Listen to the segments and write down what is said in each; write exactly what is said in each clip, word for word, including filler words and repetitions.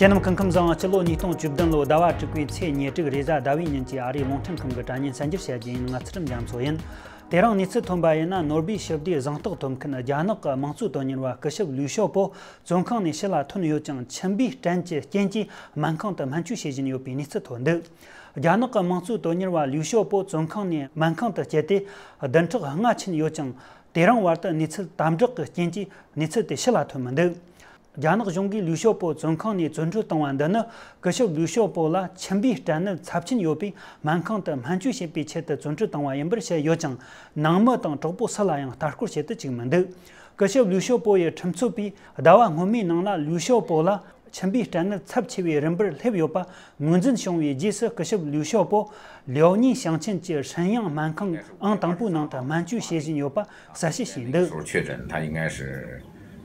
དེ་རྣམས་སྐུ་ཁམས་བཟང་། སྤྱི་ལོ་ཉིས་སྟོང་བཅུ་བདུན་ལོའི་ཟླ་བ་དྲུག་པའི་ཚེས་ཉེར་དྲུག་རེས་གཟའ་ཟླ་བའི་ཉིན་གྱི་ཨ་རིའི་རླུང་འཕྲིན་ཁང་གི་དྲ་བརྙན་གསར་འགྱུར་བཤད་རྒྱུ་ཡིན། ང་ཚུལ་ཁྲིམས་རྒྱ་མཚོ་ཡིན། དེ་རིང་གནས་ཚུལ་ཐོན་པ་ཡིན་ན། ནོར་སྦིས་ཞི་བདེའི་གཟེངས་རྟགས་ཐོབ་མཁན་རྒྱ་ནག་གི་དམངས་གཙོའི་དོན་གཉེར་བ་སྐུ་ཞབས་ལིའུ་ཞའོ་པོ་བཙོན་ཁང་ནས་ཕྱི་ལ་ཐོན་ཡོད་ཅིང་། མཆིན་པའི་སྐྲན་གྱི་རྐྱེན་གྱིས་སྨན་ཁང་དུ་སྨན་བཅོས་བྱེད་བཞིན་ཡོད་པའི་གནས་ཚུལ་ཐོན་འདུག་རྒྱ་ནག་གི་དམངས་གཙོའི་དོན་གཉེར་བ་ལིའུ་ཞའོ་པོ་བཙོན་ཁང་ནས་སྨན་ཁང་དུ་བསྐྱལ་ཏེ་བདུན་ཕྲག་ལྔ་ཕྱིན་ཡོད་ཅིང་། དེ་རིང་བར་དུ་གནས་ཚུལ་དམ་དྲག་གི་རྐྱེན་གྱིས་གནས་ཚུལ་དེ་ཕྱི་ལ་ཐོན་མི་འདུག་རྒྱ་ནག་གཞུང་གིས་ལིའུ་ཞའོ་པོ་བཙོན་ཁང་ནས་བཙོན་གྲོལ་བཏང་བ་འདི་ནི། སྐུ་ཞབས་ལིའུ་ཞའོ་པོ་ལ་མཆིན་པའི་སྐྲན་ནད་ཚབས་ཆེན་ཡོད་པས། སྨན་ཁང་དུ་སྨན་བཅོས་བྱེད་པའི་ཆེད་དུ་བཙོན་གྲོལ་བཏང་བ་ཡིན་པར་བཤད་ཡོད་ཅིང་། ནང་མི་དང་གྲོགས་པོ་སུ་ལ་ཡང་ལྟ་སྐོར་བྱེད་དུ་བཅུག་མི་འདུག་སྐུ་ཞབས་ལིའུ་ཞའོ་པོ་ཡི་ཁྲིམས་རྩོད་པས་ཟླ་བ་སྔོན་མའི་ནང་ལ། ལིའུ་ཞའོ་པོ་ལ་མཆིན་པའི་སྐྲན་ནད་ཚབས་ཆེ་བའི་རིམ་པར་སླེབས་ཡོད་པ་ངོས་འཛིན་བྱུང་བའི་རྗེས་སུ། སྐུ་ཞབས་ལིའུ་ཞའོ་པོ་ལིའོ་ཉིང་ཞིང་ཆེན་གྱི་ཧྲིན་དབྱང་སྨན་ཁང་ཨང་དང་པོའི་ནང་དུ་སྨན་བཅོས་བྱེད་བཞིན་ཡོད་པ་གསལ་བཤད་བྱས་འདུག 说确诊，他应该是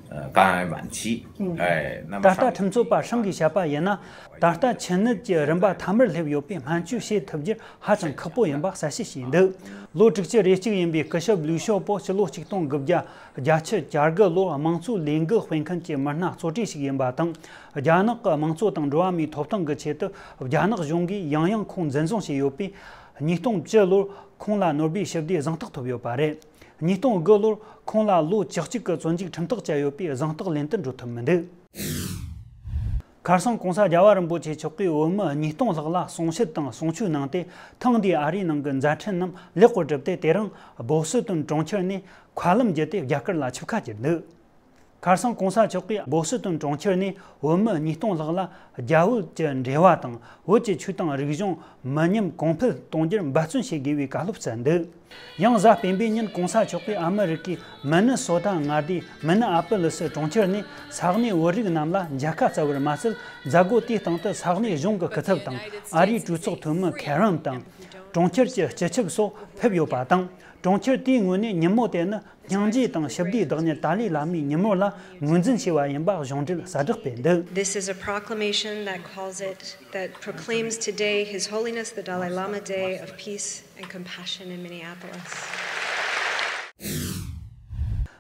呃肝癌晚期。哎，那么 ད་ལྟ་ཁྲིམས་རྩོད་པ་ཧྲིང་གིས་བཤད་པ་ཡིན་ན། ད་ལྟ་མཆིན་ནད་ཀྱི་རིམ་པ་ཐ་མར་སླེབས་ཡོད་པས། སྨན་བཅོས་བྱེད་ཐུབ་རྒྱུར་ཧ་ཅང་ཁག་པོ་ཡིན་པ་གསལ་བཤད་བྱས་འདུག་ལོ་དྲུག་ཅུ་རེ་གཅིག་ཡིན་པའི་སྐུ་ཞབས་ལིའུ་ཞའོ་པོ་སྤྱི་ལོ་ཆིག་སྟོང་དགུ་བརྒྱ་བརྒྱད་ཅུ་གྱ་དགུ་ལོར་དམངས་གཙོའི་ལས་འགུལ་སྤེལ་མཁན་གྱི་མི་སྣ་གཙོ་གྲས་ཤིག་ཡིན་པ་དང་། རྒྱ་ནག་གི་དམངས་གཙོ་དང་འགྲོ་བ་མིའི་ཐོབ་ཐང་གི་ཆེད་དུ་རྒྱ་ནག་གཞུང་གིས་ཡང་ཡང་ཁོང་འཛིན་བཟུང་བྱས་ཡོད་པས། ཉིས་སྟོང་བཅུ་ལོར་ཁོང་ལ་ནོར་སྦེལ་ཞི་བདེའི་གཟེངས་རྟགས་ཐོབ་ཡོད་པ་རེད། ཉིས་སྟོང་དགུ་ལོར་ཁོང་ལ་ལོ་བཅུ་གཅིག་གི་བཙོན་འཇུག་ཁྲིམས་ཐག་བཅད་ཡོད་པས། གཟེངས་རྟགས་ལེན་དུ་འགྲོ་ཐུབ་མི་འདུག་ཁ་སང་གོང་ས་རྒྱལ་བ་རིན་པོ་ཆེ་མཆོག་གིས་བོད་མི་ཉིས་སྟོང་ལྷག་ལ་གསུང་བཤད་དང་གསུང་ཆོས་གནང་སྟེ། ཐེངས་འདིའི་ཨ་རིའི་ནང་གི་མཛད་འཕྲིན་རྣམས་ལེགས་པར་གྲུབ་སྟེ། དེ་རིང་བོ་སི་ཏོན་གྲོང་ཁྱེར་ནས་མཁའ་ལམ་བརྒྱུད་དེ་རྒྱ་གར་ལ་ཆིབས་ཁ་བསྒྱུར་འདུག་ཁ་སང་གོང་ས་མཆོག་གིས་བོ་སི་ཏོན་གྲོང་ཁྱེར་ནས་བོད་མི་ཉིས་སྟོང་ལྷག་ལ་རྒྱ་བོད་ཀྱི་འབྲེལ་བ་དང་། བོད་ཀྱི་ཆོས་དང་རིག་གཞུང་མི་ཉམས་གོང་འཕེལ་གཏོང་རྒྱུར་འབད་བརྩོན་བྱེད་དགོས་པའི་བཀའ་སློབ་སྩལ་འདུག་ཡང་གཟའ་སྤེན་པའི་ཉིན་གོང་ས་མཆོག་གིས་ཨ་མི་རི་ཀའི་མི་ནི་སོ་ཏ་མངའ་སྡེའི་མི་ནི་ཨ་པི་ལི་སི་གྲོང་ཁྱེར་ནས་ས་གནས་བོད་རིགས་རྣམས་ལ་མཇལ་ཁ་བསྩལ་བར་མ་ཟད། མཛད་སྒོ་དེའི་སྟེང་དུ་ས་གནས་གཞུང་གི་སྐུ་ཚབ་དང་། ཨ་རིའི་གྲོས་ཚོགས་འཐུས་མི་ཁེ་རོན་དང་། གྲོང་ཁྱེར་གྱི་སྤྱི་ཁྱབ་སོགས་ཕེབས་ཡོད་པ་དང་། གྲོང་ཁྱེར་དེའི་ངོས་ནས་ཉིན་མོ་དེ་ནི་སྙིང་རྗེ་དང་ཞི་བདེའི་བདག་ཉིད་ཏཱ་ལའི་བླ་མའི་ཉིན་མོ་ལ་ངོས་འཛིན་བྱས་པ་ཡིན་པ་གཞུང་འབྲེལ་གསལ་བསྒྲགས་སྤེལ་འདུག This is a proclamation that calls it, that proclaims today His Holiness the Dalai Lama Day of Peace and Compassion in Minneapolis.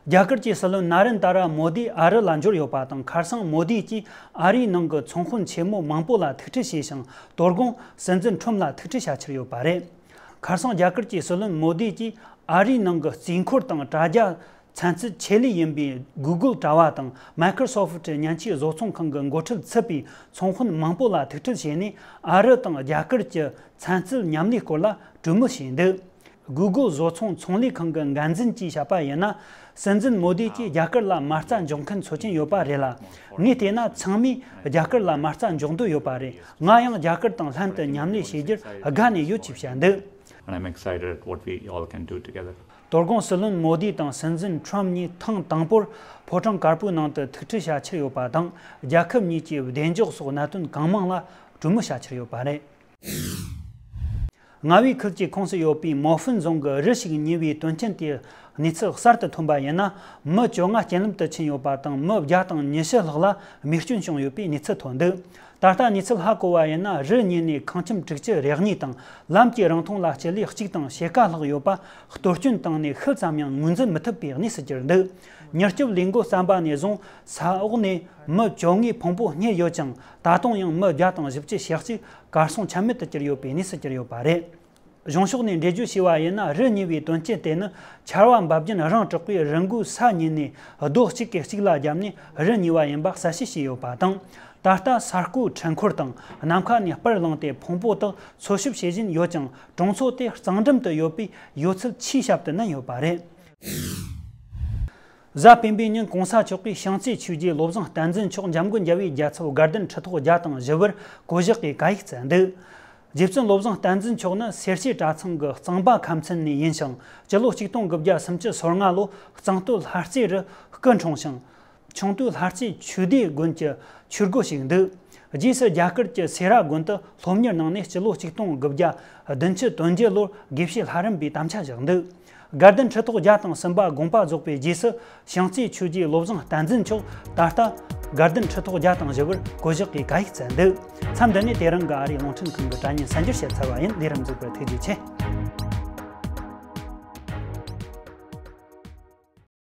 རྒྱ་གར་གྱི་སྲིད་བློན་ན་རེན་དཱ་ར་མོ་དི་ཨ་རི་ལ་འབྱོར་ཡོད་པ་དང་། ཁ་སང་མོ་དི་གྱིས་ཨ་རིའི་ནང་གི་ཚོང་དཔོན་ཆེན་མོ་མང་པོ་ལ་ཐུག་འཕྲད་བྱས་ཤིང་། དོ་དགོང་སྲིད་འཛིན་ཁྲོམ་ལ་ཐུག་འཕྲད་བྱ་འཆར་ཡོད་པ་རེད། ཁ་སང་རྒྱ་གར་གྱི་སྲིད་བློན་མོ་དི་གྱིས་ཨ་རིའི་ནང་གི་རྩིས་འཁོར་དང་དྲ་རྒྱ་ཚན་རྩལ་ཆེད་ལས་ཡིན་པའི་Google དྲ་བ་དང་Microsoft མཉེན་ཆས་བཟོ་ཚོང་ཁང་གི་འགོ་ཁྲིད་ཚུད་པའི་ཚོང་དཔོན་མང་པོ་ལ་ཐུག་འཕྲད་བྱས་ནས། ཨ་རི་དང་རྒྱ་གར་གྱི་ཚན་རྩལ་མཉམ་ལས་སྐོར་ལ་གྲོས་མོལ་བྱས་འདུག Google བཟོ་ཚོང་ཚོང་ལས་ཁང་གི་འགན་འཛིན་གྱིས་བཤད་པ་ཡིན་ན། སྲིད་འཛིན་མོ་དི་གྱིས་རྒྱ་གར་ལ་མ་རྩ་འཇོག་མཁན་ཚོད་ཅན་ཡོད་པ་རེད་ལ། ངས་བལྟས་ན་ཚང་མས་རྒྱ་གར་ལ་མ་རྩ་འཇོག་འདོད་ཡོད་པ་རེད། ང་ཡང་རྒྱ་གར་དང་ལྷན་དུ་མཉམ་ལས་བྱེད་རྒྱུར་དགའ་ནས་ཡོད་ཅེས་བཤད་འདུག And I'm excited at what we all can do together. དོ་དགོང་སྲིད་བློན་མོ་དི་དང་སྲིད་འཛིན་ཁྲོམ་གཉིས་ཐེངས་དང་པོར་ཕོ་བྲང་དཀར་པོའི་ནང་དུ་ཐུག་འཕྲད་བྱ་འཆར་ཡོད་པ་དང་། རྒྱལ་ཁབ་གཉིས་ཀྱི་བདེ་འཇགས་སོགས་གནད་དོན་གང་མང་ལ་གྲོས་མོལ་བྱ་འཆར་ཡོད་པ་རེད། མངའ་བའི་ཁུལ་གྱི་ཁོངས་སུ་ཡོད་པའི་མོ་ཧྥིན་རྫོང་གི་རི་ཞིག་ཉེ་བའི་དོན་རྐྱེན་དེའི་གནས་ཚུལ་གསར་དུ་ཐོན་པ་ཡིན་ན། མི་བཅོ་ལྔ་རྐྱེན་ལམ་དུ་ཕྱིན་ཡོད་པ་དང་། མི་བརྒྱ་དང་ཉི་ཤུ་ལྷག་ལ་རྨས་སྐྱོན་བྱུང་ཡོད་པའི་གནས་ཚུལ་ཐོན་འདུག་ད་ལྟ་གནས་ཚུལ་ཧ་གོ་བ་ཡིན་ན། རི་ཉིལ་ནས་ཁང་ཁྱིམ་དྲུག་ཅུ་རེ་གཉིས་དང་། ལམ་གྱི་རིང་ཐུང་ལ་སྤྱི་ལེ་གཅིག་དང་ཕྱེད་ཀ་ལྷག་ཡོད་པ་གཏོར་སྐྱོན་བཏང་ནས་ཤུལ་ཙམ་ཡང་ངོས་འཛིན་མི་ཐུབ་པའི་གནས་སུ་གྱུར་འདུག་མྱུར་སྐྱོབ་ལས་འགོ་བརྩམས་པ་ནས་བཟུང་ས་འོག་ནས་མི་བཅོ་ལྔའི་ཕུང་པོ་རྙེད་ཡོད་ཅིང་། ད་དུང་ཡང་མི་བརྒྱ་དང་བཞི་བཅུ་ཞེ་གཅིག་གར་སོང་ཆ་མེད་དུ་གྱུར་ཡོད་པའི་གནས་སུ་གྱུར་ཡོད་པ་རེད། གཞུང་ཕྱོགས་ནས་འགྲེལ་བརྗོད་བྱས་པ་ཡིན་ན། རི་ཉིལ་བའི་དོན་རྐྱེན་དེ་ནི་ཆར་བ་འབབ་རྒྱུན་རིང་དྲགས་པས། རི་མགོའི་ས་ཉིལ་ནས་རྡོ་གཅིག་གིས་གཅིག་ལ་བརྒྱབ་ནས་རི་ཉིལ་བ་ཡིན་པ་གསལ་བཤད་བྱས་ཡོད་པ་དང་། ད་ལྟ་ས་རྐོའི་འཕྲུལ་འཁོར་དང་ནམ་མཁའ་ནས་སྤར་བླངས་ཏེ་ཕུང་པོ་དག་འཚོལ་ཞིབ་བྱེད་བཞིན་ཡོད་ཅིང་། གྲོང་ཚོ་དེ་གཙང་འགྲམ་དུ་ཡོད་པས་ཡོད་ཚད་ཆེས་ཞབས་ཏུ་གནོན་ཡོད་པ་རེད། གཟའ་སྤེན་པའི་ཉིན་གོང་ས་མཆོག་གིས་ཤིང་རྩེ་ཆོས་རྗེ་བློ་བཟང་བསྟན་འཛིན་མཆོག་འཇམ་མགོན་རྒྱལ་བའི་རྒྱལ་ཚབ་དགའ་ལྡན་ཁྲི་ཐོག་བརྒྱ་དང་བཞི་པར་གོ་བཞག་གི་བཀའ་ཡིག་བསྩལ་འདུག་རྗེ་བཙུན་བློ་བཟང་བསྟན་འཛིན་མཆོག་ནི་སེར་བྱེས་གྲྭ་ཚང་གི་གཙང་པ་ཁ་མཚོན་ནས་ཡིན་ཞིང་། སྤྱི་ལོ་ཆིག་སྟོང་དགུ་བརྒྱ་སུམ་ཅུ་སོ་ལྔ་ལོ་གཙང་སྟོད་ལྷ་རྩེ་རུ་སྐུ་འཁྲུངས་ཤིང་། ཆུང་སྟོད་ལྷ་རྩེ་ཆོས་སྡེ་དགོན་གྱི་ཆོས་སྒོ་ཞིག་འདུག་རྗེས་སུ་རྒྱ་གར་གྱི་སེ་ར་དགོན་དུ་སློབ་གཉེར་གནང་ནས། སྤྱི་ལོ་ཆིག་སྟོང་དགུ་བརྒྱ་བདུན་ཅུ་དོན་བརྒྱད་ལོར་དགེ་བཤེས་ལྷ་རམས་པའི་དམ་བཅའ་བཞག་འདུག་དགའ་ལྡན་ཁྲི་ཐོག་བརྒྱ་དང་གསུམ་པ་དགོངས་པ་རྫོགས་པའི་རྗེས་སུ། ཤིང་རྩེ་ཆོས་རྗེ་བློ་བཟང་བསྟན་འཛིན་མཆོག་ད་ལྟ་དགའ་ལྡན་ཁྲི་ཐོག་བརྒྱ་དང་བཞི་པར་གོ་བཞག་གི་བཀའ་ཡིག་བསྩལ་འདུག་མཚམས་འདི་ནས་དེ་རིང་གི་ཨ་རིའི་རླུང་འཕྲིན་ཁང་གི་དྲ་བརྙན་གསར་འགྱུར་བཤད་ཚར་བ་ཡིན། ལས་རིམ་གཟིགས་པར་ཐུགས་རྗེ་ཆེ།